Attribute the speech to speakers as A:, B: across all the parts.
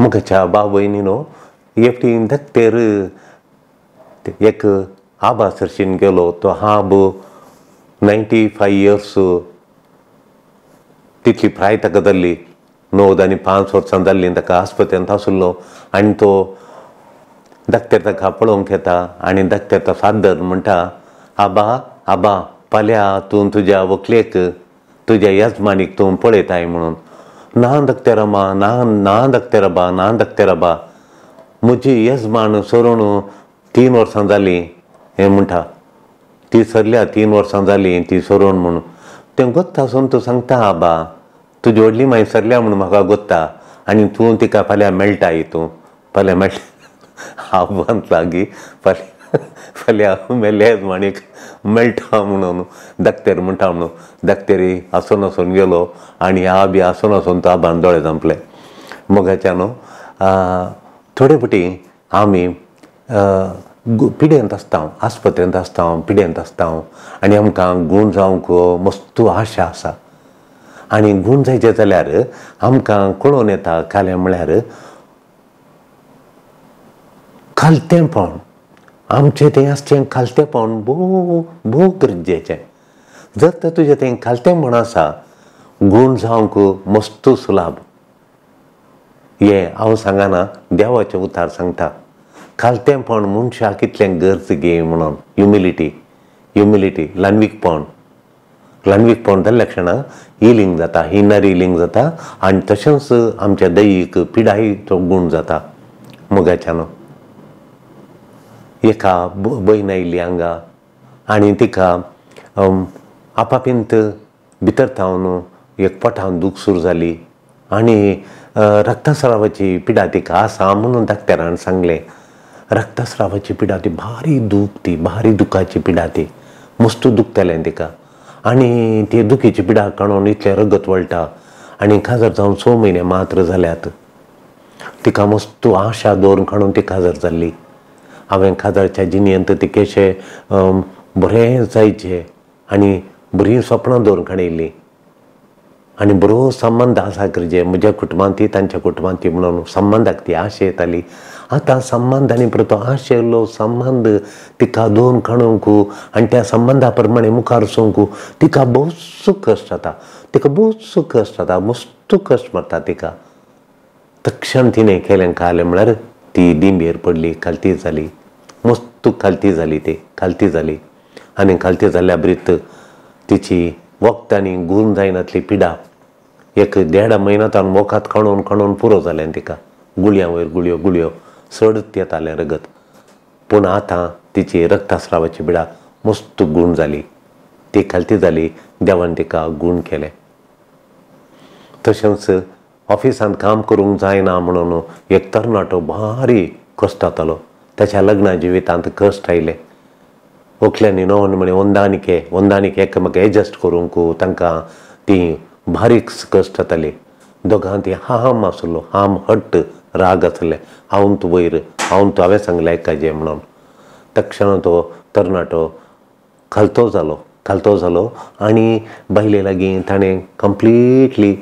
A: मुखाच्या भाव भयणीनो एकटी धाकटेर एक आबा सरशीन गेलो तो आब 95 इयर्स तितली प्राय ताका जाल्ली 9 आनी 5 वर्सां जाल्ली ताका आस्पत्यांत आसलो आनी तो धाकटेर ताका पळोवंक येता आनी धाकटेर तो फादर म्हणटा आबा आबा फाल्यां तूं तुज्या व्हंकलेक तुज्या येजमानीक तूं पळयताय म्हणून. ना धाकटेरामा ना ना धाकटेराबा ना धाकटेराबा म्हजी येजमान सरून 3 वर्सां जालीं हें म्हणटा ती सरल्या 3 वर्सां जालीं ती सरून म्हणून. तें गोत्ता आसून तूं सांगता आबा तुजी व्हडली माय सरल्या म्हणून म्हाका गोत्ता आनी तूं तिका फाल्यां मेळटाय तूं फाल्यां मेळटा आव्हान लागीं फाल्यां फाल्यां मेल्ल्या येजमानीक मेळटा म्हणून धाकटेर म्हणटा म्हणून. धाकटेरी आसून आसून गेलो आनी हा बी आसून आसून तो आबान दोळे धांपले. मोगाच्या न्हू थोडे फावटी आमी पिडेंत आसता आस्पत्रेंत आसता पिडेंत आसता आनी आमकां गूण जावंक मस्त आशा आसा आनी गूण जायचें जाल्यार आमकां कळोवन येता कालें म्हळ्यार खालतेंपण आमचें तें आसचें खालतेंपण भोव भोव गरजेचें. जर तर तुजें तें खालतेंपण आसा गूण जावंक मस्त सुलाभ हें हांव सांगना देवाचें उतार सांगता. खालतेंपण मनशाक इतलें गरज गे म्हणून ह्युमिलिटी ह्युमिलिटी ल्हानवीकपण ल्हानवीकपण जाल्ल्या क्षणा हिलींग जाता इनर हिलींग जाता आनी तशेंच आमच्या दैहीक पिडाय तो गूण जाता. मोगाच्यान एका भयण आयली हांगा आनी तिका आपापींत भितर थावन एक पोटान दूख सुरू जाली आनी रक्तस्रावाची पिडा तिका आसा म्हणून डॉक्टरान सांगलें. रक्तस्रावाची पिडा ती भारी दूख ती भारी दुखाची पिडा ती मस्त दुखतालें तिका आनी ती दुखीची पिडा काडून इतलें रगत वळटा आनी काजार जावन 6 म्हयने मात्र जाल्यात. तिका मस्त आशा दवरून काडून ती काजार जाल्ली. हांवें काजारच्या जिणेंत तिकेशे बरें जायचें आनी बरीं सपनां दवरून काडिल्लीं आनी बरो संबंद आसा गरजे म्हज्या कुटुंबांत ती तांच्या कुटुंबांत ती म्हणून संबंदाक ती आशा येताली. आतां संबंद आनी परतो आशेल्लो संबंद तिका दवरून काडूंक आनी त्या संबंदा प्रमाणे मुखार वचूंक तिका भोवच कश्ट जाता तिका भोवच कश्ट जाता मस्त कश्ट मारता तिका. तक्षण तिणें केलें कालें म्हळ्यार ती दिंबेर पडली खालती जाली मस्त खालती जाली ती खालती जाली आनी खालती जाल्ल्या ब्रीत तिची वखदांनी गूण जायनातली पिडा एक 1.5 म्हयनो तावन वखद खाणून खाणून पुरो जालें तिका. गुळयां वयर गुळयो गुळयो सडत येतालें रगत. पूण आतां तिची रक्तस्रावाची पिडा मस्त गूण जाली ती खालती जाली देवान तिका गूण केलें. तशेंच ऑफिसांत काम करूंक जायना म्हणून एक तरणाटो भारी कश्ट जातालो. ताच्या लग्ना जिवितांत कश्ट आयले. व्हंकल्यांनी न्हय म्हणे वंदानिके वंदानिके एकामेका एडजस्ट करूंक तांकां ती भारी कश्ट जाताली. दोगां ती हाम आसलो हाम हट्ट राग आसले हांव तूं वयर हांव तूं हांवें सांगलें आयकाजें म्हणून. तक्षण तो तरणाटो खालतो जालो खालतो जालो आनी बायले लागीं ताणें कंप्लिटली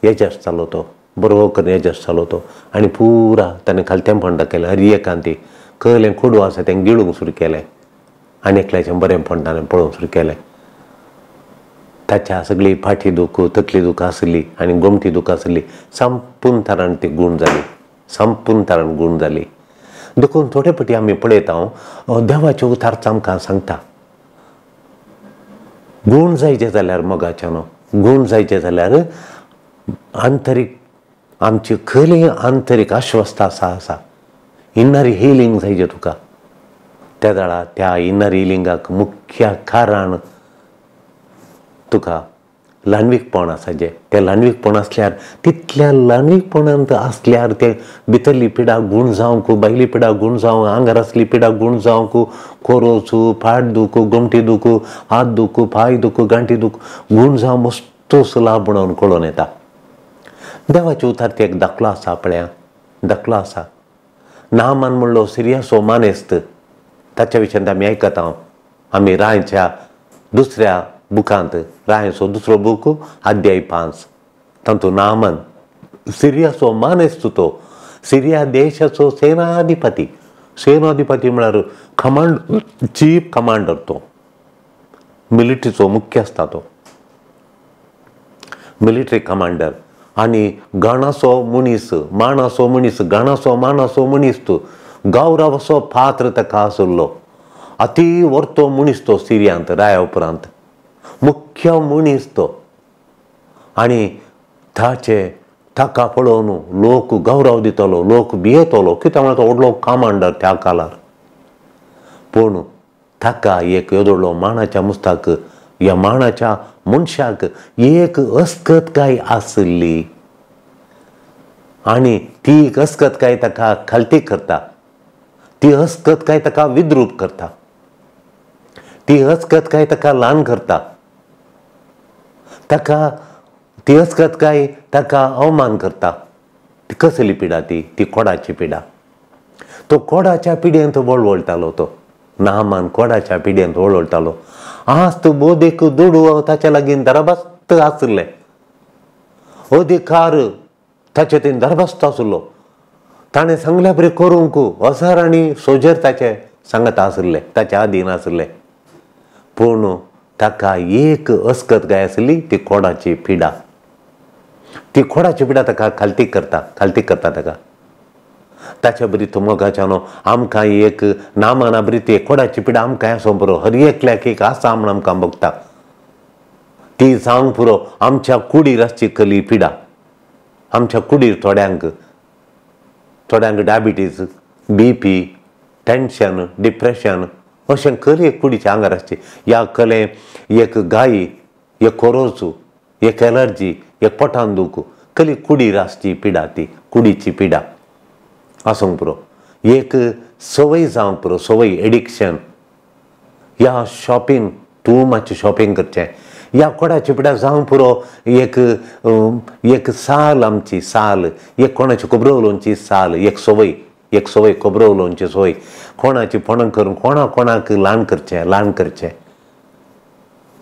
A: एडजस्ट जालो तो बरो करून एडजस्ट जालो तो आनी पुरा ताणें खालतेंपण दाखयलें. हर एकान ती कहलें कोडू आसा तें गिळूंक सुरू केलें आनी एकल्याचें बरेंपण ताणें पळोवंक सुरू केलें. ताच्या सगळी फाटी दूख तकली दूख आसली आनी गोमटी दूख आसली संपूर्ण तरान ती गूण जाली संपूर्ण तरान गूण जाली. देखून थोडे फावटी आमी पळयता देवाचे उतार आमकां सांगता गूण जायचें जाल्यार मोगाच्या न्हू गूण जायचें जाल्यार आंतरीक आमची खरी आंतरीक आश्वस्थ आसा आसा इनर हिलींग जायचें तुका. त्या वेळार त्या इनर हिलिंगाक मुख्य कारण तुका ल्हानवीकपण आसा जें तें ल्हानवीकपण आसल्यार तितल्या ल्हानवीकपणांत आसल्यार तें भितरली पिडा गूण जावंक भायली पिडा गूण जावंक आंगार आसली पिडा गूण जावंक कोरोच फाट दूख गोमटी दूख हात दूख पांय दूख गांठी दूख गूण जावं मस्त सुलाभ म्हणून कळोन येता. देवाचे उतार ते एक दाखलो आसा पळया दाखलो आसा. नामान म्हणलो सिरियासो मानेस्त ताच्या विशयांत आमी आयकता. आमी रायच्या दुसऱ्या बुकांत रायचो दुसरो बूक अध्याय 5 तातूंत नामान सिरियासो मानेस्त तो सिरिया देशाचो सेनाधिपती. सेनाधिपती म्हळ्यार कमांड, चीफ कमांडर, तो मिलिटरीचो मुख्य आसता, तो मिलिटरी कमांडर. आनी गाणाचो मनीस, मानाचो मनीस, गाणाचो मानाचो मनीस, तो गौरवाचो पात्र ताका आशिल्लो. अती वर्तो मनीस तो सिरियांत राया उपरांत मुख्य मनीस तो. आनी ताचे ताका पळोवन लोक गौरव दितलो, लोक भियेतलो, कित्याक म्हळ्यार तो व्हडलो कमांडर त्या काळार. पूण ताका एक येदोळो मानाच्या मुस्ताक, ह्या मानाच्या मनशाक एक अस्कतकाय आशिल्ली आनी ती एक अस्कतकाय ताका खालती करता, ती अस्कतकाय ताका विद्रूप करता, ती अस्कतकाय ताका ल्हान करता, ताका ती अस्कतकाय ताका अवमान करता. ती कसली पिडा? ती ती कोडाची पिडा. तो कोडाच्या पिड्येंत वळवळटालो, तो नामान कोडाच्या पिड्येंत वळवळटालो. आज तो बोदेक दुडू ताच्या लागीं दरबस्त आशिल्ले, अधिकार ताचे थंय दरबस्त आशिल्लो. ताणें सांगल्या बरी करूंक हजारांनी सोजर ताचे सांगत आशिल्ले, ताच्या आदीन आशिल्ले. पूण ताका एक अस्कतकाय आशिल्ली, ती कोडाची पिडा. ती कोडाची पिडा ताका खालती करता, खालती करता ताका. ताच्या बरी तो मोगाच्यानो आमकां एक नामाना बरी ती कोडाची पिडा आमकां आसूं पुरो, हर एकल्याक एक आसा म्हूण आमकां भोगता. ती जावंक पुरो आमच्या कुडीर आसची कली पिडा. आमच्या कुडीर थोड्यांक थोड्यांक डायबिटीज, बीपी, टेन्शन, डिप्रेशन अशें कली एक कुडीच्या आंगार आसची. ह्या कले एक गायी, एक कोरोजू, एक एलर्जी, एक पोटान दूख, कली कुडीर आसची पिडा, ती कुडीची पिडा आसूंक पुरो. एक संवय जावंक पुरो, संवय, एडिक्शन. ह्या शॉपिंग, तूं मातशें शॉपिंग करचें, ह्या कोडाची पिडा जावंक पुरो. एक एक साल आमची साल, एक कोणाची खबरो उलोवची साल, एक संवय, एक संवय खबरो उलोवची संवय, कोणाची फोणां करून कोणा कोणाक ल्हान करचें, ल्हान करचें,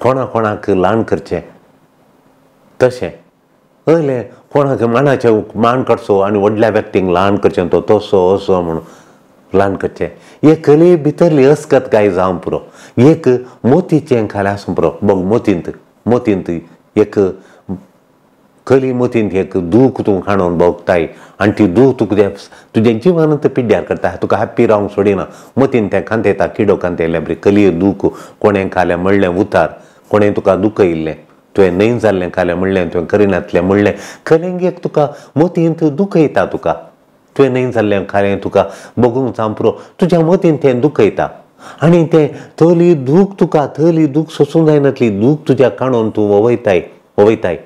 A: कोणा कोणाक ल्हान करचें. तशें अयलें कोणाक मानाचे मान काडचो आनी व्हडल्या व्यक्तींक ल्हान करचें, तो तसो असो म्हणून ल्हान करचें. एक कली भितरली अस्कतकाय जावंक पुरो. एक मोतीचें खालें आसूं पुरो. बघ मोतींत, मोतींत एक कली, मोतींत एक दूख तूं खाणोवन भोगताय आनी ती दूख तुका तुजें जिवनांत पिड्ड्यार करता, तुका हॅप्पी रावंक सोडिना. मोतीन तें खांतेता, किडो खांतेल्या बरी कली दूख कोणें खालें म्हणलें उतार, कोणें तुका दुखयिल्लें, तुवें न्हय जाल्लें खालें म्हणलें, तुवें करिनातलें म्हणलें, कलेंग एक तुका मोतींत दुखयता. तुका तुवें न्हय जाल्लें खालें तुका बगूंक जावं पुरो, तुज्या मोतीन तें दुखयता आनी तें थली दूख तुका, थली दूख सोसूंक जायनातली दूख तुज्या काणून तूं वयताय वयताय.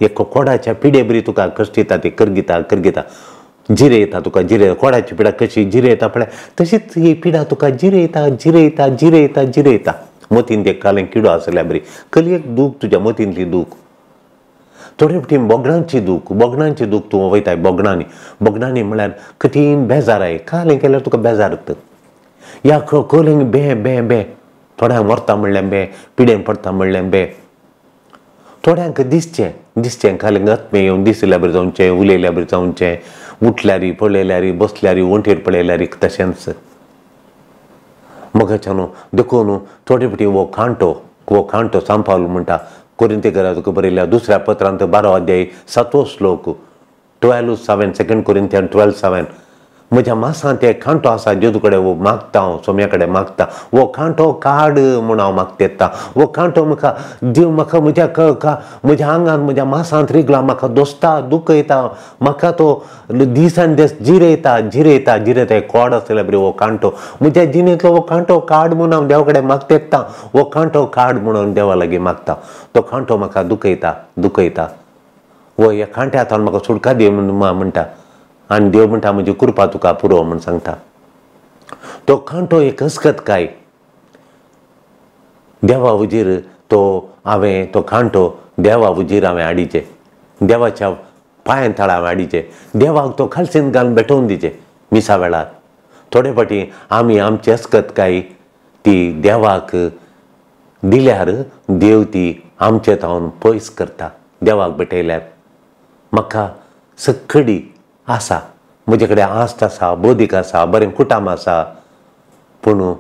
A: एक कोडाच्या पिडे बरी तुका कश्टिता, ती करगिता करगिता, जिरयता तुका, जिरे. कोडाची पिडा कशी जिरयता पळय, तशीच ही पिडा तुका जिरयता जिरयता जिरयता जिरयता. मोतीन एक कालें किडो आसल्या बरी कली एक दूख तुज्या मोतींतली दूख. थोडे फावटी बोगणांची दूख, बोगणांची दूख तूं वयताय. बोगणांनी, बोगणांनी म्हळ्यार कठीण बेजाराय, कालें केल्यार तुका बेजार येता. ह्या कलेंक बे बे बे, थोड्यांक मरता म्हणलें बे, पिडेन पडटा म्हणलें बे. थोड्यांक दिसचें दिसचें कालें आत्मे येवन दिसल्या बरी जावचें, उलयल्या बरी जावचें, उठल्यारी पळयल्यारी बसल्यारी वण्टीर पळयल्यारी तशेंच. मोगाच्यानो देखून थोडे फावटी हो कांटो, हो कांटो सांपावल म्हणटा कोरिंतेकराक बरयल्या दुसऱ्या पत्रांत 12 अध्याय 7वो श्लोक, 12:7, 2 कोरिंथियन 12:7. म्हज्या मासांत एक कांटो आसा, जेजू कडेन वो मागता, हांव सोम्या कडेन मागता, वो कांटो काड म्हूण हांव मागता. वो कांटो म्हाका देव, म्हाका म्हज्या म्हज्या आंगांत, म्हज्या मासांत रिगला, म्हाका दोसता, दुखयता, म्हाका तो दीसान दीस जिरयता जिरयता जिरयता. कोड आसलें बरे हो कांटो म्हज्या जिणेंतलो, हो कांटो काड म्हूण हांव देवा कडेन मागता. हो कांटो काड म्हणून देवा लागीं मागता. तो कांटो म्हाका दुखयता दुखयता. हो ह्या कांट्या म्हाका सुटका दी म्हूण म्हणटा आनी देव म्हणटा म्हजी कृपा तुका पुरो म्हूण सांगता. तो कांटो एक अस्कतकाय देवा हुजीर, तो हांवें तो कांटो देवा हुजीर हांवें हाडिचे, देवाच्या पांयां थळा हांवें हाडिचे, देवाक तो खालसेन घालून भेटोवन दिचे मिसा वेळार. थोडे फावटी आमी आमची अस्कतकाय ती देवाक दिल्यार देव ती आमचे थावन पयस करता. देवाक भेटयल्यार म्हाका सक्कडी आसा, म्हजे कडेन आस्त आसा, बौद्धीक आसा, बरें कुटाम आसा, पूण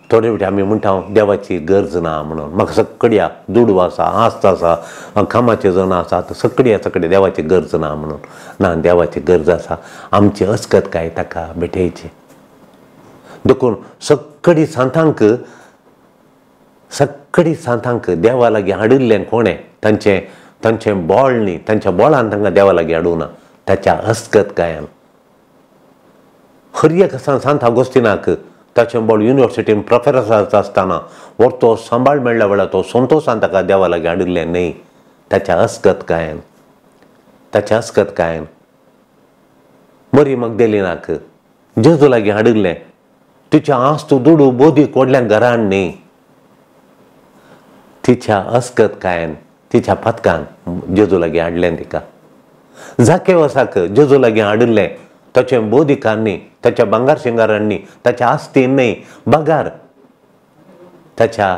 A: थोडे फावटी आमी म्हणटा देवाची गरज ना म्हणून. म्हाका सगळ्या दुडू आसा, आस्त आसा, कामाचे जण आसा, सगळ्या सगळे देवाची गरज ना म्हणून. ना, देवाची गरज आसा. आमची अस्कत काय ताका भेटयची. देखून सगळी सांतांक, सगळी सांतांक देवा लागीं हाडिल्लें कोणें? तांचें तांचें बोळ न्ही, तांच्या बोळान तांकां देवा लागीं हाडूंक ना, ताच्या अस्कत कायान. हर एक सांत आगोस्तिनाक ताचें बोळ युनिवर्सिटीन प्रोफेसर आसतना व्हरतो सांबाळ मेळ्ळ्या वेळार तो संतोशान ताका देवा लागीं हाडिल्लें न्ही, ताच्या अस्कत कायान, ताच्या अस्कत कायान. मरी मगदेलिनाक जेजू लागीं हाडिल्लें, तिच्या आस्त दुडू बोधीक व्हडल्या घरान न्ही, तिच्या अस्कत कायान, तिच्या पदकान जेजू लागीं हाडलें तिका. जाकेवसाक जेजू लागीं हाडिल्लें, ताचें बोधिकान न्ही, ताच्या भांगर शिंगारान न्ही, ताच्या आस्तीन न्ही, बगार ताच्या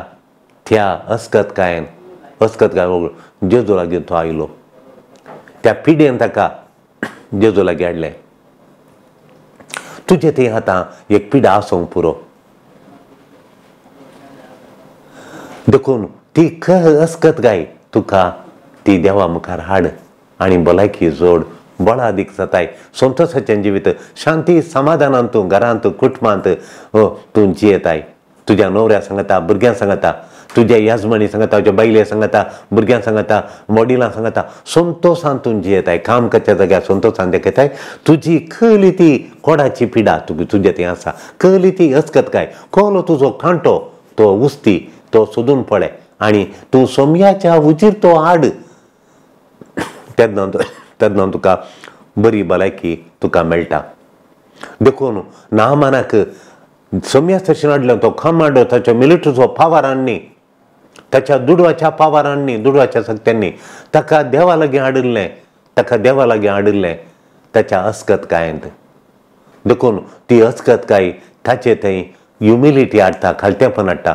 A: त्या अस्कत कायन, अस्कत काय जेजू लागीं तो आयलो. त्या पिड्येन ताका जेजू लागीं हाडलें. तुजे थंय आतां एक पिडा आसूंक पुरो. देखून ती अस्कत गाय तुका ती देवा मुखार हाड आनी भलायकी जोड, बळादीक जाताय, संतोशाचें जिवीत, शांती समाधानान तूं घरांत कुटुंबांत तूं जियेताय. तुज्या न्हवऱ्या सांगता, भुरग्यां सांगता, तुज्या येजमानी सांगता, तुज्या बायले सांगता, भुरग्यां सांगता, वडिलां सांगता, संतोशान तूं जियेताय. काम करच्या जाग्यार संतोशान दाखयताय. तुजी कहली ती कोडाची पिडा तुजे थंय आसा, कहली ती अस्कत काय, कहलो तुजो कांटो तो उस्ती तो सोदून पळय आनी तूं सोमयाच्या उजीर तो हाड, तेन्ना तेन्ना तुका बरी भलायकी तुका मेळटा. देखून नामानाक सोमया स्टेशन हाडलो तो कमांडो ताच्या मिलिटरीचो पावरांनी, ताच्या दुडवाच्या पावरांनी, दुडवाच्या सक्त्यांनी ताका देवा लागीं हाडिल्लें, ताका देवा लागीं हाडिल्लें ताच्या अस्कत कायंत. देखून ती अस्कत काय ताचे थंय ह्युमिलिटी हाडटा, खालतेपण हाडटा.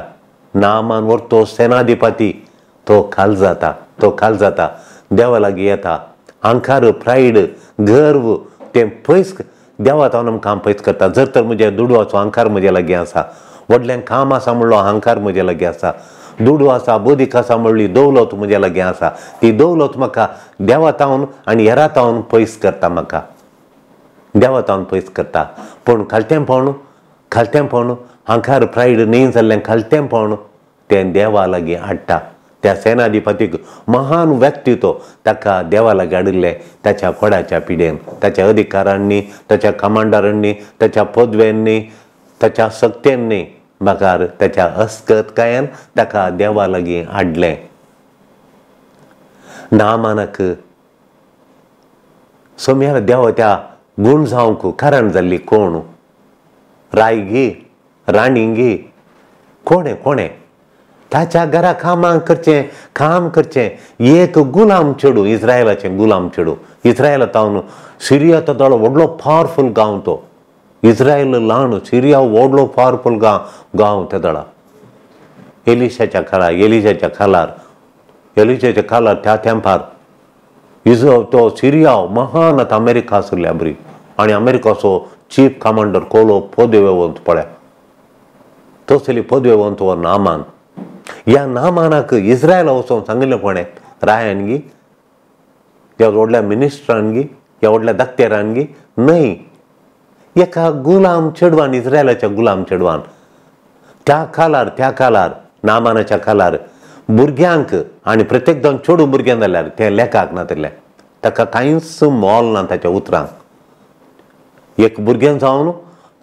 A: नामान व्हरतो सेनाधिपती तो खाल जाता, तो खाल जाता, देवा लागीं येता. अहंकार, प्रायड, गर्व तें पयस देवा तावन आमकां पयस करता. जर तर म्हज्या दुडवाचो अहंकार म्हज्या लागीं आसा, व्हडल्यान काम आसा म्हणलो अहंकार म्हज्या लागीं आसा, दुडू आसा, बोदीक आसा म्हणली दौलत म्हज्या लागीं आसा, ती दौलत म्हाका देवा तावन आनी हेरा तावन पयस करता, म्हाका देवा तावन पयस करता. पूण खालतेंपण, खालतेंपण, अहंकार, प्रायड न्ही जाल्लें खालतेंपण तें देवा लागीं हाडटा. त्या सेनाधिपतीक महान व्यक्ती तो ताका देवा लागीं हाडिल्लें ताच्या कोडाच्या पिड्येन, ताच्या अधिकारांनी, ताच्या कमांडरांनी, ताच्या पदव्यांनी, ताच्या सक्त्यांनी, बगार ताच्या अस्कतकायेन ताका देवा लागीं हाडलें. नामानक सोम्यार देवा त्या गूण जावंक कारण जाल्ली कोण? रायगी, राणीगी, कोणें कोणें ताच्या घरा कामां करचें, काम करचें. एक गुलाम चेडूं, इस्रायलाचें गुलाम चेडूं, इस्रायला तावन सिरिया तो दोळो व्हडलो पावरफूल गांव तो, इस्रायल ल्हान, सिरिया व्हडलो पावरफूल गांव गांव त्या दळा. एलिशाच्या खाला, एलिशाच्या खालार, एलिशाच्या खालार त्या तेंपार तो सिरिया महान आतां अमेरिका आशिल्ल्या बरी, आनी अमेरिकाचो चीफ कमांडर कोलो पदवेवंत पळय, तसली पदवेवंत हो नामान. ह्या नामानाक इस्रायला वचोन सांगिल्लें कोणें? रायान गी, ह्या व्हडल्या मिनिस्टरान गी, ह्या व्हडल्या दाक्तेरान गी न्हय, एका गुलाम चेडवान, इस्रायलाच्या गुलाम चेडवान. त्या कालार, त्या कालार नामानाच्या कालार भुरग्यांक आनी प्रत्येक जावन चेडूं भुरग्यां जाल्यार तें लेखाक नातिल्लें, ताका कांयच मोल ना ताच्या उतरांक. एक भुरगें जावन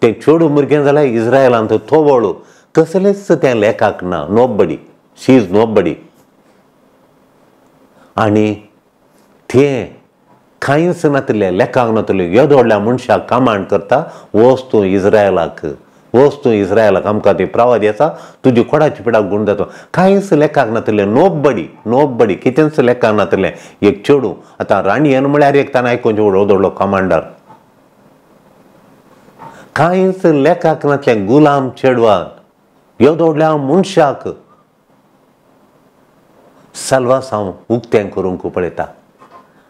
A: तें चेडूं भुरगें जाल्यार इस्रायलांत थोवळ कसलेंच तें लेखाक ना, नोबडी, शी is nobody. आनी तें कांयच नातिल्लें, लेखाक नातिल्लें, येदो व्हडल्या मनशाक कमांड करता, वच तूं इस्रायलाक, वच तूं इस्रायलाक, आमकां ती प्रवादी आसा, तुजी कोडाची पिडाक गूण जाता. कांयच लेखाक नातिल्लें, नोबडी, नोबडी, कितेंच लेखाक नातिल्लें. एक चेडूं आतां राणयेन म्हळ्यार एक ताणें आयकोवचें व्हडलो व्हडलो कमांडर, कांयच लेखाक नातलें गुलाम चेडवान येदो व्हडल्या मनशाक सलवासांव उक्तें करूंक पळयता.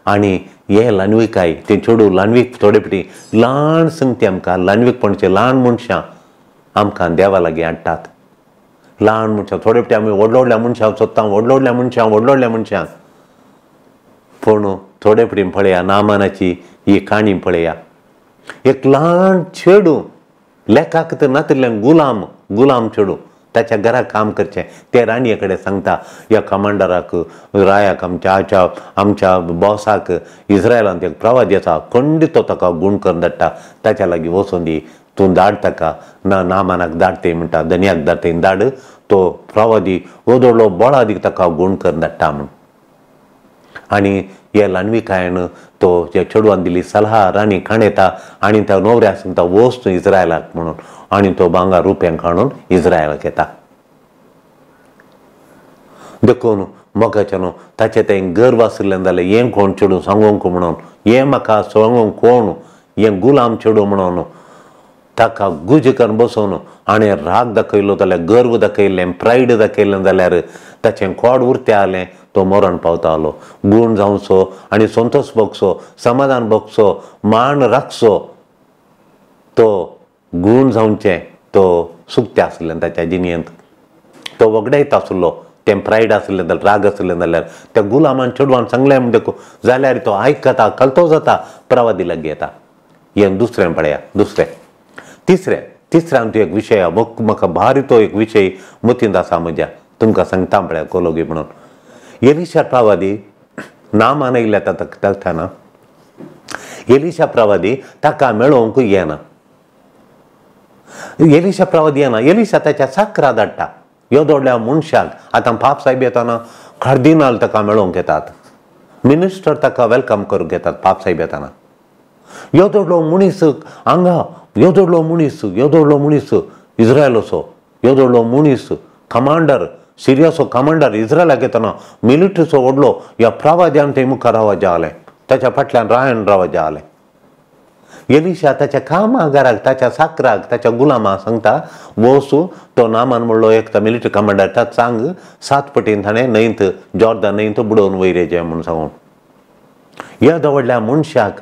A: आनी हे ल्हानविकाय तें चेडूं ल्हानवीक थोडे फावटी ल्हान संगती आमकां ल्हानवीकपणचे ल्हान मनशां आमकां देवा लागीं हाडटात. ल्हान मनशां थोडे फावटी आमी व्हडल्या व्हडल्या मनशांक सोदता, व्हडल्या व्हडल्या मनशांक, व्हडल्या व्हडल्या मनशांक. पूण थोडे फावटी पळया नामानाची ही काणी पळया, एक ल्हान चेडूं लेखाक तर नातिल्लें गुलाम, गुलाम चेडूं ताच्या घराक काम करचें ते राणये कडेन सांगता, ह्या कमांडराक रायाक आमच्या आमच्या बॉसाक इस्रायलांत एक प्रवादी आसा, खंडीत तो ताका गूण करून धाडटा, ताच्या लागीं वचून दी, तूं धाड ताका, ना नामानाक धाड ते म्हणटा, धनयाक धाड ते धाड, तो प्रवादी ओदोडलो बळादीक ताका गूण करून धाडटा म्हूण. आनी हे ल्हानविकायेन तो ज्या चेडवान दिली सलहा राणी खाणयता आनी त्या नवऱ्याक सांगता वच तूं इस्रायलाक म्हणून, आनी तो भांगर रुपयांक हाडून इस्रायलाक येता. देखून मोगाचें न्हू ताचें तें गर्व आशिल्लें जाल्यार हें कोण चेडूं सांगूंक म्हणून, हें म्हाका सांगूंक कोण, हें गुलाम चेडूं म्हणून ताका गुज करून बसोवन आनी राग दाखयलो जाल्यार, गर्व दाखयलें, प्रायड दाखयलें जाल्यार ताचें खोड उरतें आलें, तो मरण पावतालो. गूण जावचो आनी संतोश भोगचो, समाधान भोगचो, मान राखचो, तो गूण जावचें तो सुकते आसलें ताच्या जिणेंत, तो वगडायत आसलो. तें प्रायड आसलें जाल्यार, राग आसलें जाल्यार त्या गुलामान चेडवान सांगलें म्हणटकूच जाल्यार तो आयकता, कलतो जाता, प्रवादी लागीं येता. हें दुसरें पळया. दुसरें तिसरें, तिसऱ्यान तो एक विशय म्हाका भारी तो एक विशय मतींत आसा म्हज्या, तुमकां सांगता पळया कोलोगी म्हणून. एलिशा प्रवादी नामान आयिल्ल्या ताका एलिशा प्रवादी ताका मेळोवंक येना, एलिशा प्रवादी येना. एलिशा ताच्या साकरा धाडटा येदोडल्या मनशाक. आतां पाप साहेब येताना कार्दिनाल ताका मेळोवंक येतात, मिनिस्टर ताका welcome करूंक येतात पाप साहेब येताना. येदोडलो मनीस हांगा, येदोडलो मनीस, येदोडलो मनीस इस्रायलाचो, येदोडलो मनीस कमांडर, सिरियाचो कमांडर इस्रायलाक येताना मिलिटरीचो व्हडलो ह्या प्रवाद्यान थंय मुखार रावचें आलें, ताच्या फाटल्यान रायन रावचें आलें. एलिशा ताच्या कामागाराक, ताच्या साकराक, ताच्या गुलामाक सांगता वचू, तो नामान म्हणलो एक मिलिटरी कमांडर ताका सांग 7 पटीन ताणें न्हंयत जॉर्दन न्हंयत बुडोवन वयर येचें म्हूण सांगून. ह्या दवडल्या मनशाक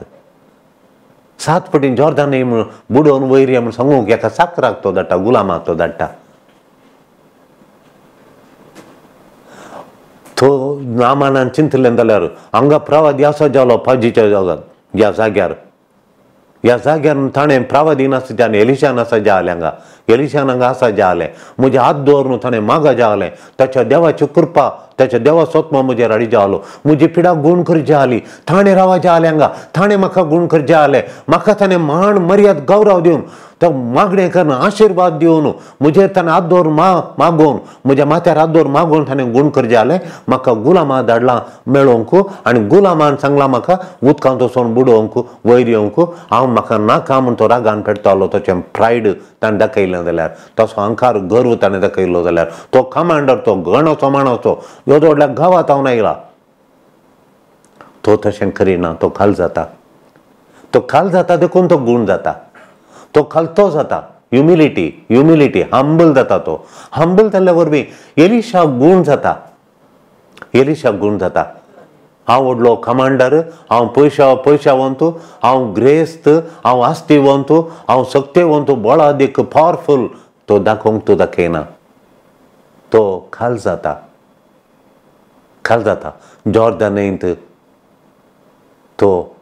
A: 7 पटीन जॉर्दन न्हंय म्हूण बुडोवन वयर ये म्हूण सांगूंक एका साकराक तो धाडटा, गुलामाक तो धाडटा. तो नामानान चिंतलें जाल्यार हांगा प्रवादी आसा जालो पाजीच्या जाग्यार, ह्या जाग्यार, ह्या जाग्यार ताणें प्रवादी नासता जालें, एलिशान आसा जालें हांगा, एलिशान हांगा आसा जालें, म्हजे हात दवरून ताणें मागा जालें, ताच्या देवाची कृपा, ताच्या देवा सोत्मा म्हजेर हाडी जालो, म्हजी पिडा गूण करची जाली, ताणें रावा जालें हांगा, ताणें म्हाका गूण करचें जालें, म्हाका ताणें मान मर्याद गौरव दिवन, तो मागणें करून आशिर्वाद दिवन, म्हजेर ताणें हात दवरून मागोवन, म्हज्या माथ्यार हात दवरून मागोवन ताणें गूण करचें जालें, म्हाका गुलामा धाडला मेळोवंक आनी गुलामान सांगलां म्हाका उदकांत वचून बुडोवंक वयर येवंक, हांव म्हाका नाका म्हूण तो रागान पेटतालो. ताचें प्रायड ताणें दाखयलें जाल्यार, तसो अहंकार गर्व ताणें दाखयलो जाल्यार, तो कमांडर, तो गणाचो माणाचो येदो व्हडल्या गांवांत हांव आयला, तो तशें करिना, तो खाल जाता, तो खाल जाता देखून तो गूण जाता, तो खालतो जाता, ह्युमिलिटी, ह्युमिलिटी, हंबल जाता. तो हंबल जाल्ल्या वरवीं एलिशा गूण जाता, एलिशा गूण जाता. हांव व्हडलो कमांडर, हांव पयशावंत, हांव ग्रेस्त, हांव आस्तीवंत, हांव शक्तिवंत, बळादीक पावरफूल, तो दाखोवंक तो दाखयना, तो खाल जाता, खाल जाता. जॉर्दन न्हंयत तो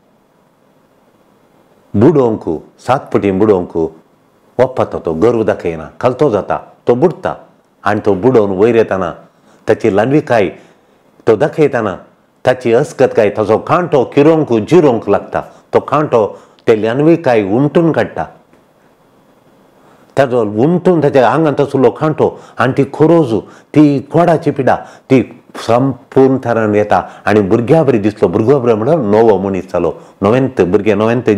A: बुडोवंक 7 पटी बुडोवंक वपाता, तो गर्व दाखयना, खालतो जाता, तो बुडटा आनी तो बुडोवन वयर येताना ताची ल्हानविकाय तो दाखयताना ताची अस्कतकाय, ताचो कांटो किरोवंक जिरोवंक लागता, तो कांटो ते ल्हानविकाय उमटून काडटा, ताजो उमटून ताच्या आंगांत आसलो कांटो आनी ती खोरोज, ती कोडाची पिडा ती संपूर्ण थरान येता आनी भुरग्या बरी दिसलो. भुरगो बरो म्हणल्यार नवो मनीस जालो, नवेंत भुरगें नवेंत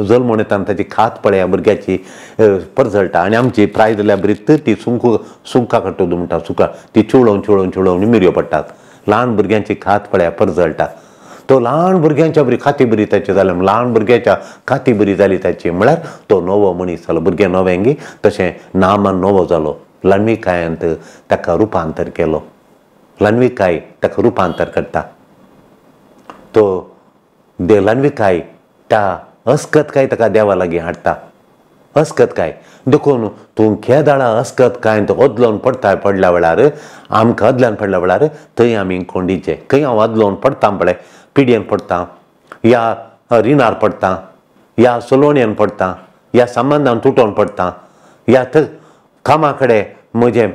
A: जल्मून येता ताची खात पळया भुरग्याची परजळटा. आनी आमची प्राय जाल्यार बरी ती सुंका काडटा म्हणटा, सुका ती चिवळोवन चिवळोवन चिवळोवन मिरयो पडटात. ल्हान भुरग्यांची खात पळया परजळटा. तो ल्हान भुरग्यांच्या बरी खाती बरी ताची जाली, ल्हान भुरग्याच्या खाती बरी जाली ताची, म्हळ्यार तो नवो मनीस जालो. भुरगें नवें गी तशें नामान नवो जालो. ल्हानविकायांत ताका रुपांतर केलो, ल्हानविकाय ताका रुपांतर करता. तो ल्हानविकाय त्या अस्कत काय ताका देवा लागीं हाडटा अस्कत काय. देखून तूं केदाळा अस्कत काय तो अदलोन पडटा पडल्या वेळार आमकां अदल्यान पडल्या वेळार थंय आमी कोंडीचे खंय हांव अदलोन पडटा पळय पिडयेन पडटा या रिणार पडटा या सलोणयेन पडटा या संबंदान तुटोवन पडटा या थंय कामा कडेन म्हजें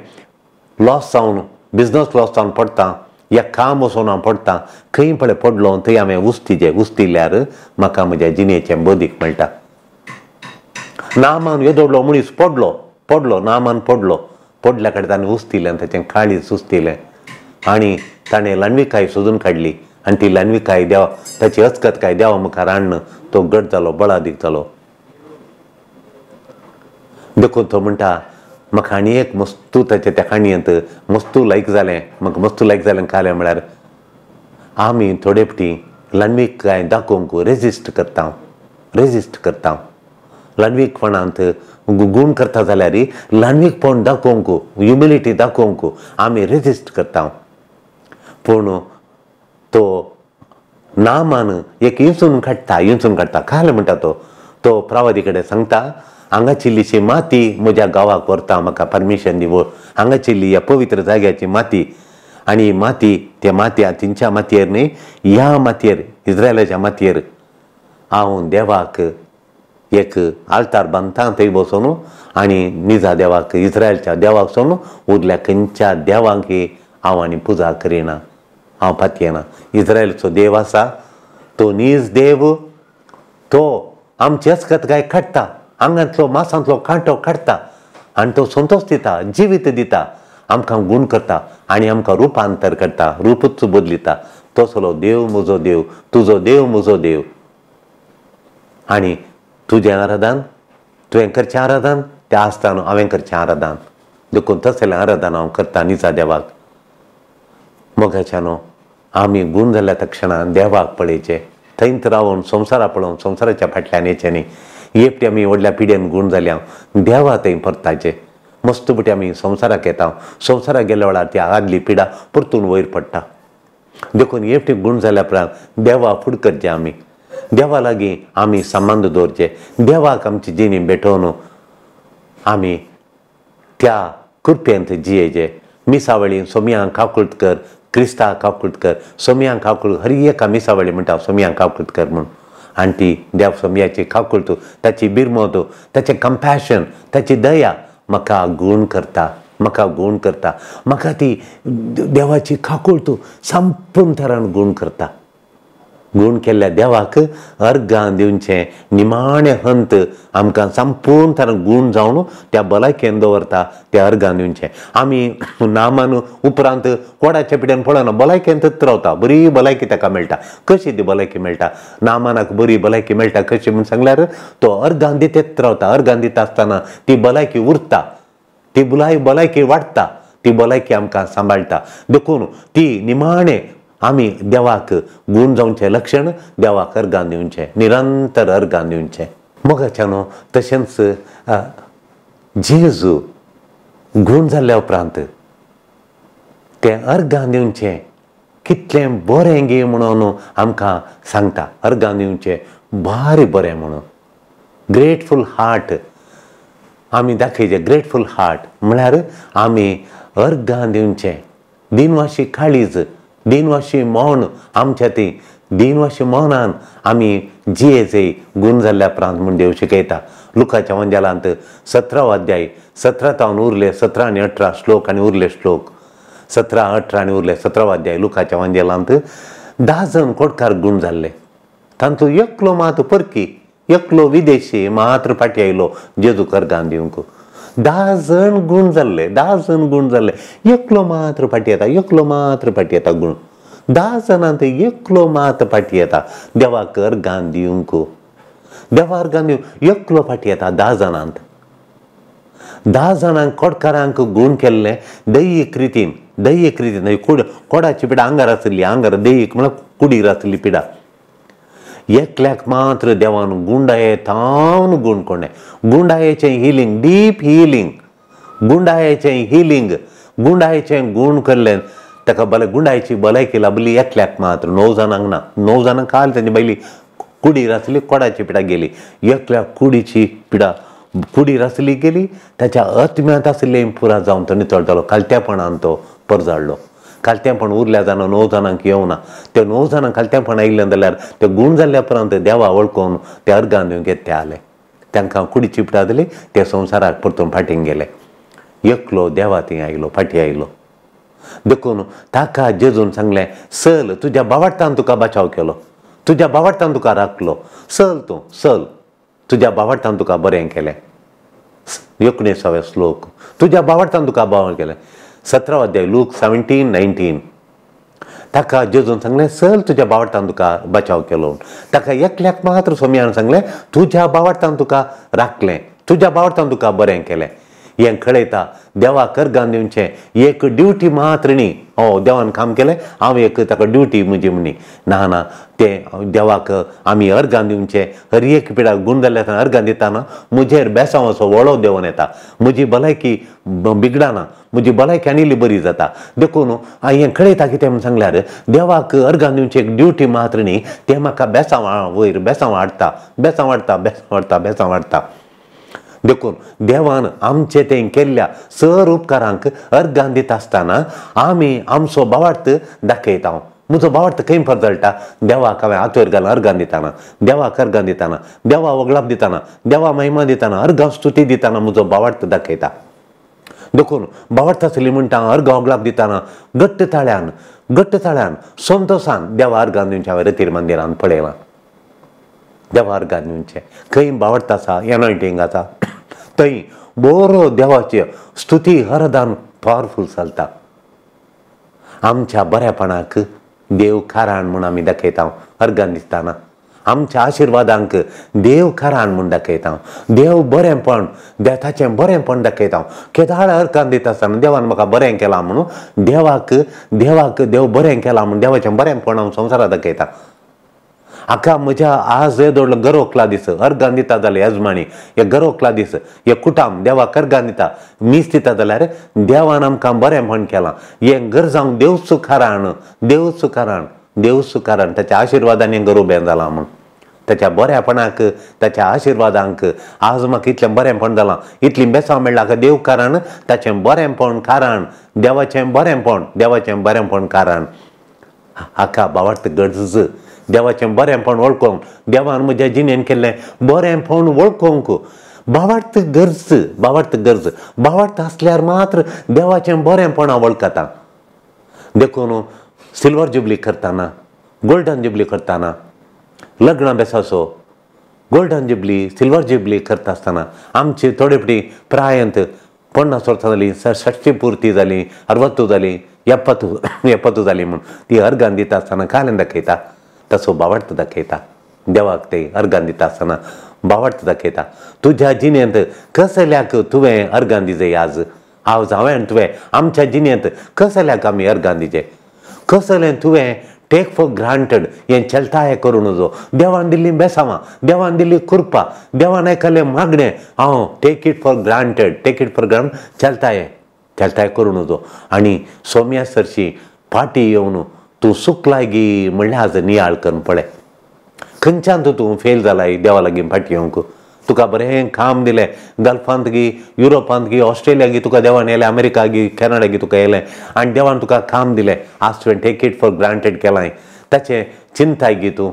A: लॉस जावन बिजनस लॉस जावन पडटा या काम वचून हांव पडटा खंय पळय पडलो थंय हांवें उस्तीचें उस्तिल्यार म्हाका म्हज्या जिणेचें बदीक मेळटा. नामान येदोडलो मनीस पडलो पडलो नामान पडलो पडल्या कडेन ताणें उस्तिलें ताचें काळीज उस्तिलें आनी ताणें ल्हानविकाय सोदून काडली आनी ती ल्हानविकाय देवा ताची अस्कतकाय देवा मुखार हाडून तो घट जालो बळादीक जालो. देखून तो म्हणटा म्हाका आनी एक मस्तू ताच्या त्या काणयेंत मस्तू लायक जालें म्हाका मस्तू लायक जालें कालें म्हळ्यार आमी थोडे फावटी ल्हानविकाय दाखोवंक रेजिस्ट करता रेजिस्ट करता. ल्हानवीकपणांत गूण करता जाल्यार ल्हानवीकपण दाखोवंक ह्युमिलिटी दाखोवंक आमी रेजिस्ट करता. पूण तो नामान एक इंचून काडटा इंचून काडटा काल म्हणटा तो तो प्रावादी कडेन सांगता हांगाचिल्लीशी माती म्हज्या गांवाक व्हरता म्हाका परमिशन दी हांगाचिल्ली ह्या पवित्र जाग्याची माती आनी माती त्या मातया तिंच्या मातयेर न्ही ह्या मातयेर इस्रायलाच्या मातयेर हांव देवाक एक आल्तार बांदता थंय बसून आनी निजा देवाक इस्रायलच्या देवाक सोडून उरल्या खंयच्या देवांक हांव आनी पुजा करिना हांव पातयेना. इस्रायलचो देव आसा तो नीज देव तो आमची अस्कतकाय काडटा आंगांतलो मासांतलो कांटो काडटा आनी तो संतोश दिता जिवीत दिता आमकां गूण करता आनी आमकां रुपांतर करता रुपूच बदलिता. तसलो देव म्हजो देव तुजो देव म्हजो देव आनी तुजें आराधन तुवें करचें आराधन तें आसता न्हू हांवें करचें आराधन. देखून तसलें आराधन हांव करता निजा देवाक. मोगाच्या न्हू आमी गूण जाल्या तक्षणा देवाक पळयचें थंयच रावन संवसारा पळोवन संवसाराच्या फाटल्यान येचें न्ही. एकटी आमी व्हडल्या पिड्यान गूण जाल्या देवा थंय परताचें मस्त पटी आमी संवसाराक येता संवसाराक गेल्या वेळार ती आदली पिडा परतून वयर पडटा. देखून एकटी गूण जाल्या उपरांत देवा फुड करचें आमी देवा लागीं आमी संबंद दवरचे देवाक आमची जिणी भेटोवन आमी त्या कृपेंत जियेचे. मिसावळी सोमयांक काकूळट कर क्रिस्ताक काकूळट कर सोमयांक काकूळ हर एका मिसावळी म्हणटा सोमयांक काकूळट कर म्हूण आनी ती देव सोमयाची काकूळट ताची बिरमत ताचें कंपॅशन ताची दया म्हाका गूण करता म्हाका गूण करता म्हाका ती देवाची काकूळट संपूर्ण तरान गूण करता. गूण केल्ल्या देवाक अर्गां दिवचें निमाणें हंत आमकां संपूर्ण तरान गूण जावन त्या भलायकेन दवरता त्या अर्गां दिवचें. आमी नामान उपरांत कोडाच्या पिड्यान पळयना भलायकेंतच रावता बरी भलायकी ताका मेळटा. कशी ती भलायकी मेळटा नामानाक बरी भलायकी मेळटा कशी म्हूण सांगल्यार तो अर्गां दितच रावता अर्गां दिता आसतना ती भलायकी उरता ती भलायकी वाडटा ती भलायकी आमकां सांबाळटा. देखून ती निमाणें आमी देवाक गूण जावचें लक्षण देवाक अर्गां दिवचें निरंतर अर्गां दिवचें. मोगाच्या न्हू तशेंच जेजू गूण जाल्ल्या उपरांत तें अर्गां दिवचें कितलें बरें गे म्हणून आमकां सांगता अर्गां दिवचें भारी बरें म्हणून. ग्रेटफूल हार्ट आमी दाखयचें ग्रेटफूल हार्ट म्हळ्यार आमी अर्गां दिवचें दिनवाशी काळीज दिनवाशी मौन आमच्या ती दिनवाशी मौनान आमी जियेचे गूण जाल्ल्या उपरांत म्हूण देव शिकयता. लुकाच्या वंजालांत 17 अध्याय 17 तावन उरले 17 आनी 18 श्लोक आनी उरले श्लोक 17 18 आनी उरले 17 अध्याय लुकाच्या वंजेलांत 10 जण कोटकार गूण जाल्ले तांतलो एकलो मात परकी एकलो विदेशी मात्र फाटी आयलो जेजूक अर्गां दिवंक. 10 जण गूण जाल्ले 10 जण गूण जाल्ले एकलो मात्र फाटी येता एकलो मात्र फाटी येता गूण 10 जाणांत एकलो मात फाटी येता देवाक अर्गां दिवंक देवा अर्गां दिवंक एकलो फाटी येता 10 जाणांत 10 जाणांक कोटकारांक गूण केल्लें दैहीक रितीन दैहीक रितीन कोडाची पिडा आंगार आसली आंगार दैहीक म्हळ्यार कुडीर आसली पिडा एकल्याक मात्र देवान गुंडाये तावन गूण कोणें गुंडायेचें हिलींग डीप हिलींग गुंडायेचें हिलींग गुंडायेचें गूण केल्लें ताका भले गुंडायची भलायकी लाभली एकल्याक मात्र, 9 जाणांक ना. 9 जाणांक काल तांची बायली कुडी रासली, कोडाची पिडा गेली. एकल्या कुडीची पिडा कुडी रासली गेली, ताच्या आत्म्यांत आसलें पुरा जावन तो नितळ जालो. खालत्यापणान तो परजाडलो. खालत्यापण उरल्या जाणां 9 जाणांक येवना. ते 9 जाणांक खालत्यापण आयिल्लें जाल्यार ते गूण जाल्ल्या उपरांत देवा वळखून ते अर्गान दिवंक येत ते आले. तांकां कुडीची पिडा दिली, ते संवसाराक परतून फाटीं गेले. एकलो देवा थंय आयलो, फाटीं आयलो. देखून ताका जेजून सांगलें, चल तुज्या बावाडतान तुका बचाव केलो, तुज्या बावाडतान तुका राखलो, चल तूं चल, तुज्या बावाडतान तुका बरें केलें. 19व्या श्लोक, तुज्या बावाडतान तुका बरें केलें. 17 अध्याय लूक 17:19. ताका जेजून सांगलें, चल तुज्या बावाडतान तुका बचाव केलो. ताका एकल्याक मात्र सोमयान सांगलें, तुज्या बावाडतान तुका राखलें, तुज्या बावाडतान तुका बरें केलें. हें कळयता देवाक अर्गान दिवचें एक ड्युटी मात्र न्ही. हो देवान काम केलें, हांव एक ताका ड्युटी म्हजी म्हणी ना ना, तें देवाक आमी अर्गान दिवचें. हर एक पिडाक गूण जाल्ले आसतना अर्गान दिताना म्हजेर बेसांवाचो वळो देंवन येता, म्हजी भलायकी बिगडाना, म्हजी भलायकी आनी बरी जाता. देखून हें कळयता कितें म्हूण सांगल्यार देवाक अर्गान दिवचें एक ड्युटी मात्र न्ही, तें म्हाका बेसांव वयर बेसांव हाडटा, बेसांव हाडटा, बेसांव हाडटा, बेसांव हाडटा. देखून देवान आमचे तें केल्ल्या सर उपकारांक अर्गान दिता आसतना आमी आमचो भावार्थ दाखयता. म्हजो भावार्थ खंय परजळटा? देवाक हांवें हातवयर घालून अर्गान दितना, देवाक अर्गान दितना, देवा वगळाप दितना, देवा महिमा दितना, अर्गां स्तुती दितना म्हजो भावार्थ दाखयता. देखून भावार्थ आसली म्हणटा अर्गां वगळाप दितना घट्ट ताळ्यान, घट्ट ताळ्यान संतोशान देवा अर्गान दिवचें हांवें रतीर मंदिरान पळयलां. देवा अर्गान दिवचें खंय भावार्थ आसा, एनॉयटींग आसा, थंय बरो देवाची स्तुती हरदान पावरफूल चलता. आमच्या बऱ्यापणाक देव कारण म्हूण आमी दाखयता अर्गान दिसतना, आमच्या आशिर्वादांक देव कारण म्हूण दाखयता, देव बरेंपण ताचें बरेंपण दाखयता. केदाळ अर्गान दिता आसतना देवान म्हाका बरें केलां म्हणून देवाक, देवाक देव बरें केलां म्हूण देवाचें बरेंपण हांव संवसाराक दाखयता. हाका म्हज्या आज येदोडलो गरोकला दीस अर्गान दिता जाल्यार येजमानी हे गरोकला दीस हे कुटाम देवाक अर्गान दिता, मीस दिता जाल्यार देवान आमकां बरेंपण केलां. हें गरजांक देव सुखारान, देव सुखारान, देव सुखारान ताच्या आशिर्वादान हें घर उबें जालां म्हूण, ताच्या बऱ्यापणाक, ताच्या आशिर्वादांक आज म्हाका इतलें बरेंपण जालां, इतलीं बेसांव मेळ्ळां हाका देव कारण, ताचें बरेंपण कारण, देवाचें बरेंपण, देवाचें बरेंपण कारण. हाका भावार्थ गरज देवाचें बरेंपण वळखूंक, देवान म्हज्या जिणेन केल्लें बरेंपण वळखूंक भावार्थ गरज, भावार्थ गरज. भावार्थ आसल्यार मात्र देवाचें बरेंपण हांव वळखता. देखून सिल्वर जुबली करतना, गोल्डन जुबली करतना, लग्नां बेसाचो गोल्डन जुबली सिल्वर जुबली करता आसतना आमची थोडे फावटी प्रायंत 50 वर्सां जालीं, 60 पुर्ती जाली, 60 जाली, 70 जाली म्हूण ती अर्गान दिता आसतना काल्यान दाखयता, ताचो भावार्थ दाखयता. देवाक ते अर्गान दिता आसतना भावार्थ दाखयता. तुज्या जिणेंत कसल्याक तुवें अर्गान दिजे? आज आज हांवें तुवें आमच्या जिणेंत कसल्याक आमी अर्गान दिजे? कसलें तुवें टेक फॉर ग्रांटेड हें चलताय करूं नजो. देवान दिल्ली बेसांवां, देवान दिल्ली कृपा, देवान आयकल्लें मागणें हांव take it for granted, take it for granted चलताय चलताय करूं नजो. आनी सोम्या सरशी फाटी येवन तूं सुकलाय गी म्हणल्यार आज नियाळ करून पळय, खंयच्यान तूं फेल जालाय देवा लागीं फाटी येवंक. तुका बरें काम दिलें, गल्फांत गी, युरोपांत गी, ऑस्ट्रेलिया गी तुका देवान येयलें, अमेरिका गी, कॅनडा गी तुका येयलें आनी देवान तुका काम दिलें, आज तुवें टेक it for granted केलां, ताचें चिंताय गी तूं.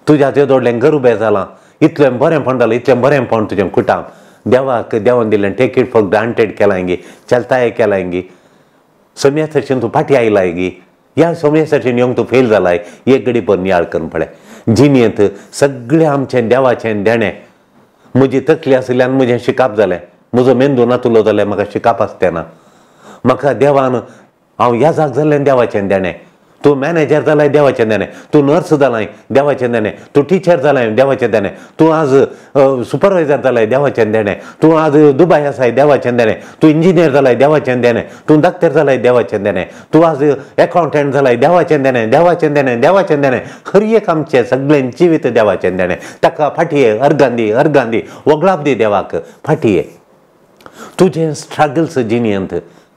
A: तुज्या तेदोडलें घर उबें जालां, इतलें बरेंपण जालां, इतलें बरेंपण तुजें कुटाम देवाक देवान दिलें, टेक it for granted केलां गी, चलताय केलां गी, सोम्या सरशीन तूं फाटीं आयलाय गी, ह्या सोम्या सरशीन येवंक तूं फेल जालाय. एक घडी भर नियाळ करून पळय. जिणेंत सगळें आमचें देवाचें देणें. म्हजी तकली आशिल्ल्यान म्हजें शिकाप जालें, म्हजो मेंदू नातुलो जाल्यार म्हाका शिकाप आसतें ना. म्हाका देवान हांव याजाक जाल्ल्यान देवाचें देणें. तूं मॅनेजर जालाय देवाचें देणें, तूं नर्स जालाय देवाचें देणें, तूं टिचर जालाय देवाचें देणें, तूं आज सुपरवायजर जालाय देवाचें देणें, तूं आज दुबाय आसाय देवाचें देणें, तूं इंजिनियर जालाय देवाचें देणें, तूं डॉक्टर जालाय देवाचें देणें, तूं आज एकाउंटंट जालाय देवाचें देणें, देवाचें देणें, देवाचें देणें. हर एक आमचें सगळें जिवीत देवाचें देणें. ताका फाटी अर्गान दी, अर्गान दी, वगळाप दी देवाक, फाटी. तुजें स्ट्रगल्स जिणेंत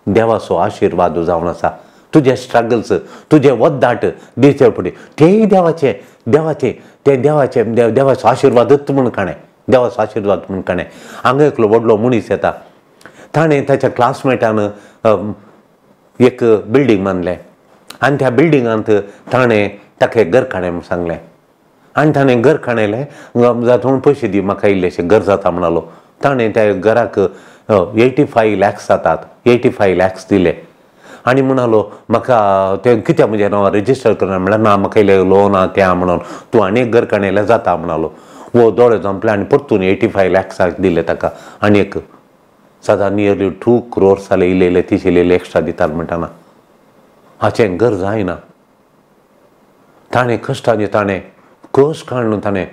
A: देवाचो आशिर्वाद जावन आसा. तुजे स्ट्रगल्स, तुजे वद्दाट दिसचे फुडें तेय देवाचे देवाचे ते देवाचे देवाचो आशिर्वादच म्हूण काणें, देवाचो आशिर्वाद म्हूण काणें. हांगा एकलो व्हडलो मनीस येता, ताणें ताच्या क्लासमेटान एक बिल्डींग बांदलें आनी त्या बिल्डिंगांत ताणें ताका एक घर काणें म्हूण सांगलें आनी ताणें घर काणयलें. जाता म्हूण पयशे दी म्हाका इल्लेशें घर जाता म्हणालो. ताणें त्या घराक 85 लॅक्स जातात, 85 लॅक्स दिले आनी म्हणालो म्हाका तें कित्याक म्हजें नांव रजिस्टर करना म्हळ्यार ना म्हाका इल्लें लोन आहा तें म्हणून तूं आनी एक घर काणयल्यार जाता म्हणालो. वो दोळे जंपले आनी परतून 85 लॅक्साक दिले ताका आनी एक सदां नियरली 2 क्रोर्स जाले इल्ले इल्ले तिशे इल्ले इल्ले एक्स्ट्रा दितात म्हणटाना. हाचें घर जायना. ताणें कश्टांनी ताणें कश काडून ताणें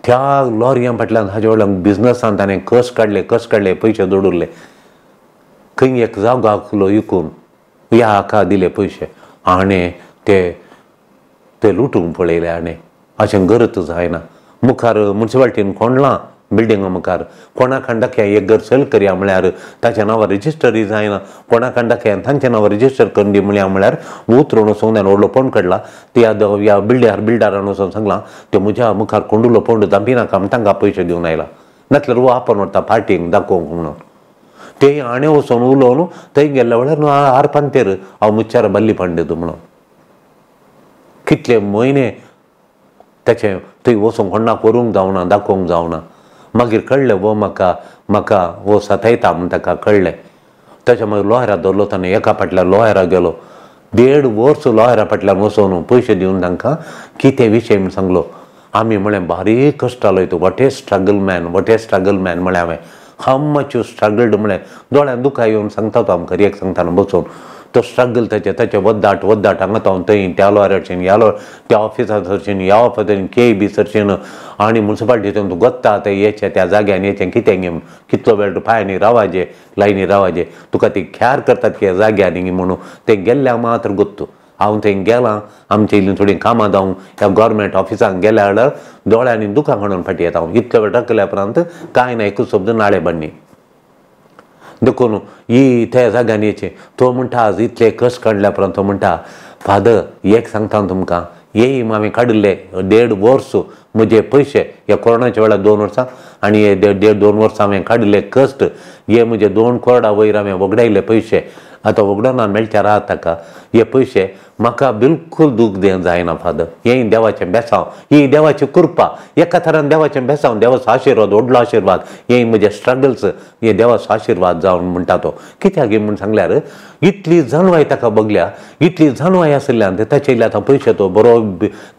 A: त्या लॉरयां फाटल्यान हाजे व्हडल्यान बिजनसान ताणें कश काडले, कश काडले, पयशे जोडुल्ले, खंय एक जागो आसलो विकून ह्या हाका दिले पयशे आनी ते ते लुटूंक पळयले. आनी अशें गरज जायना. मुखार मुन्सिपाल्टीन कोंडलां बिल्डिंगा मुखार, कोणा खांडाक एक घर सेल करया म्हळ्यार ताच्या नांवार रजिस्टरी जायना, कोणा खांडाक तांच्या नांवार रजिस्टर करून दी म्हळ्यार म्हळ्यार उतरून वचूंक जायना. व्हडलो पोंड काडला त्या ह्या बिल्डर बिल्डरान वचून सांगलां ते म्हज्या मुखार कोंडुलो पोंड दांपिनाका म्हण तांकां पयशे दिवन आयला, नातल्यार वो आपण व्हरता पार्टींक दाखोवंक म्हणून. ते आणे वचून उलोवन थंय गेल्ल्या वेळार हार पांतेर हांव मुच्चार बल्ली पांडे तूं म्हणून कितले म्हयने ताचें थंय वचूंक कोणाक व्हरूंक जावना, दाखोवंक जावना. मागीर कळ्ळें वो म्हाका म्हाका वो सतायता म्हूण ताका कळ्ळें. ताच्या मागीर लॉयरा धरलो ताणें, एका फाटल्यान लॉयरा गेलो, 1.5 वर्स लॉयरा फाटल्यान वचून पयशे दिवन तांकां कितें विशय म्हूण सांगलो. आमी म्हळें बारीक कश्टालो तूं, what a struggle man, what a struggle man म्हळें हांवें, हाव मच you struggled म्हळें. दोळ्यान दुखां येवन सांगता तो आमकां एक सांगताना बसून तो स्ट्रगल ताचे ताचे वद्दाट वद्दाट हांगा तो थंय त्या लॉयराचेन ह्या लॉयर त्या ऑफिसा सरशीन ह्या ऑफिसान के बी सरशीन आनी मुन्सिपाल्टीच्यान तूं गोत्ता थंय येचें त्या जाग्यान येचें कितें गे कितलो वेळ पांयांनी रावाजे लायनी रावाजे तुका ती ख्यार करतात की जाग्यानी म्हणून तें गेल्ल्या मात्र गोत्तू. हांव थंय गेलां, आमची इल्लीं थोडीं कामां जावं ह्या गोवोरमेंट ऑफिसांत गेल्या जाल्यार दोळ्यांनी दुखां काडून फाटीं येता हांव. इतलो वेळ रकल्या उपरांत कांय ना, एकूच शब्द नाळे बांदणी. देखून ही त्या जाग्यान येचें. तो म्हणटा आज इतले कश्ट काडल्या उपरांत तो म्हणटा फादर एक सांगता तुमकां, येय हांवें काडिल्ले 1.5 वर्स म्हजे पयशे ह्या कोरोनाच्या वेळार 2 वर्सां आनी हे 1.5-2 वर्सां हांवें काडिल्ले कश्ट, हे म्हजे 2 करोडा वयर हांवें वगडायल्ले पयशे आतां वगडना मेळचे राहत ताका, हे पयशे म्हाका बिलकूल दूख जायना फादर. हें देवाचें बेसांव, ही देवाची कृपा, एका थरान देवाचें बेसांव, देवाचो आशिर्वाद, व्हडलो आशिर्वाद, हे म्हजे स्ट्रगल्स हे देवाचो आशिर्वाद जावन म्हणटा तो. कित्याक म्हूण सांगल्यार इतली जाणवाय ताका बगल्या, इतली जाणवाय आशिल्ल्यान ताचे इल्ले आतां पयशे तो बरो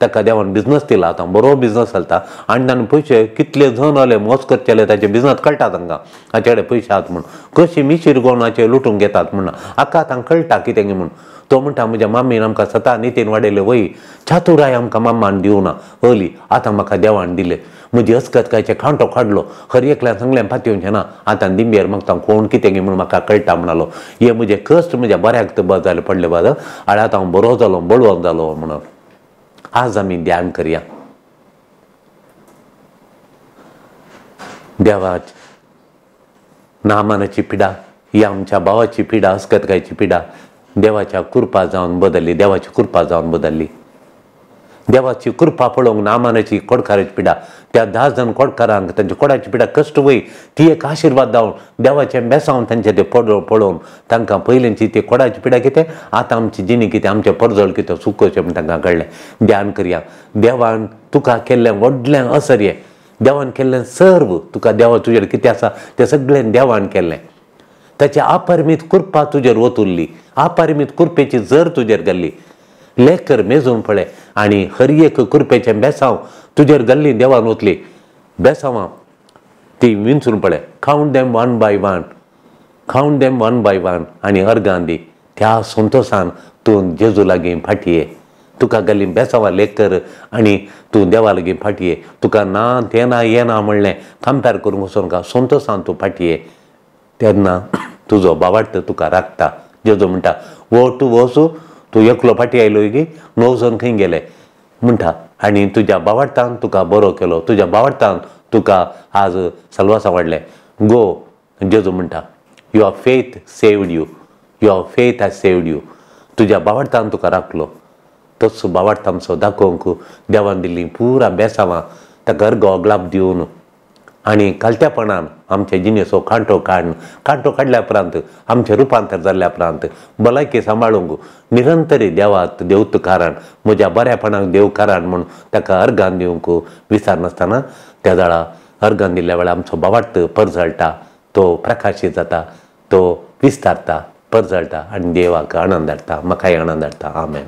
A: ताका देवान बिजनस दिला, आतां बरो बिजनस चलता आनी ताणें पयशे कितले जण आले मोस करचेले ताचे बिजनस कळटा तांकां हाचे कडेन पयशे आहात म्हूण, कशी मिशीर गोवनाचे लुटूंक घेतात म्हूण आका तांकां कळटा कितें म्हूण. तो म्हणटा म्हज्या माम्मीन आमकां सता नितीन वाडयले वय चातुराय आमकां माम्मान दिवना अली, आतां म्हाका देवान दिले, म्हजी अस्कतकायचे कांटो काडलो, हर एकल्यान सांगलें पातयेवचें ना, आतां दिंबेर मागता कोण कितें म्हूण म्हाका कळटा म्हणालो. हे म्हजे कश्ट म्हज्या बऱ्याक बरें जालें पडले बाद आनी आतां हांव बरो जालो, बळवंत जालो म्हणून. आज आमी ध्यान करया देवाच नामानाची पिडा, ही आमच्या भावाची पिडा, अस्कतकायची पिडा देवाच्या कृपा जावन बदल्ली, देवाची कृपा जावन बदल्ली. देवाची कृपा पळोवंक नामानाची कोडकाराची पिडा, त्या 10 जाण कोडकारांक तांच्या कोडाची पिडा कश्ट वय ती एक आशिर्वाद जावन देवाचें बेसावन तांचें तें पळोवन तांकां पयलींची ती कोडाची पिडा कितें आतां आमची जिणी कितें आमचें परजळ कितें सुकोचें म्हूण तांकां कळ्ळें. ध्यान करया देवान तुका केल्लें व्हडलें असर्य, देवान केल्लें सर्व तुका देवा तुजेर कितें आसा तें सगळें देवान केल्लें. ताची अपरिमीत कृपा तुजेर ओतुल्ली, अपरिमीत कृपेची जर तुजेर घाल्ली, लेकर मेजून पळय आनी हर एक कृपेचें बेसांव तुजेर घाल्ली देवान ओतली बेसांवां ती विंचून पळय. Count them one by one, count them one by one आनी अर्गां दी. त्या संतोशान तूं जेजू लागीं फाटी ये, तुका घाल्ली बेसांवां लेकर आनी तूं देवा लागीं फाटी ये. तुका ना तें ना हें ना म्हणलें कंपेर करूंक वचों संतोशान तूं फाटी ये, तेन्ना तुजो बावार्थ तुका राखता. जेजू म्हणटा वो तूं वचू, तूं एकलो फाटी आयलो की 9 जण खंय गेले म्हणटा, आनी तुज्या बावार्थान तुका बरो केलो, तुज्या बावार्थान तुका आज सलवासा वाडलें. गो जेजू म्हणटा your faith saved you, your faith has saved you. तुज्या बावडतान तुका राखलो. तोच बावडता आमचो दाखोवंक देवान दिल्ली पुरा बेसांवां ताका अर्ग अगलाप दिवन आनी कालत्यापणान आमचे जिणेचो कांटो काडून, कांटो काडल्या उपरांत आमचें रुपांतर जाल्ल्या उपरांत भलायकी सांबाळूंक निरंतरी देवात देवत कारण म्हज्या बऱ्यापणाक देव कारण म्हूण ताका अर्गान दिवंक विसरनासतना त्या वेळा अर्गान दिल्ल्या वेळार आमचो बावार्थ परजळटा, तो प्रकाशीत जाता, तो विस्तारता, परजळटा आनी देवाक आनंद हाडटा, म्हाकाय आनंद हाडटा. आमेन.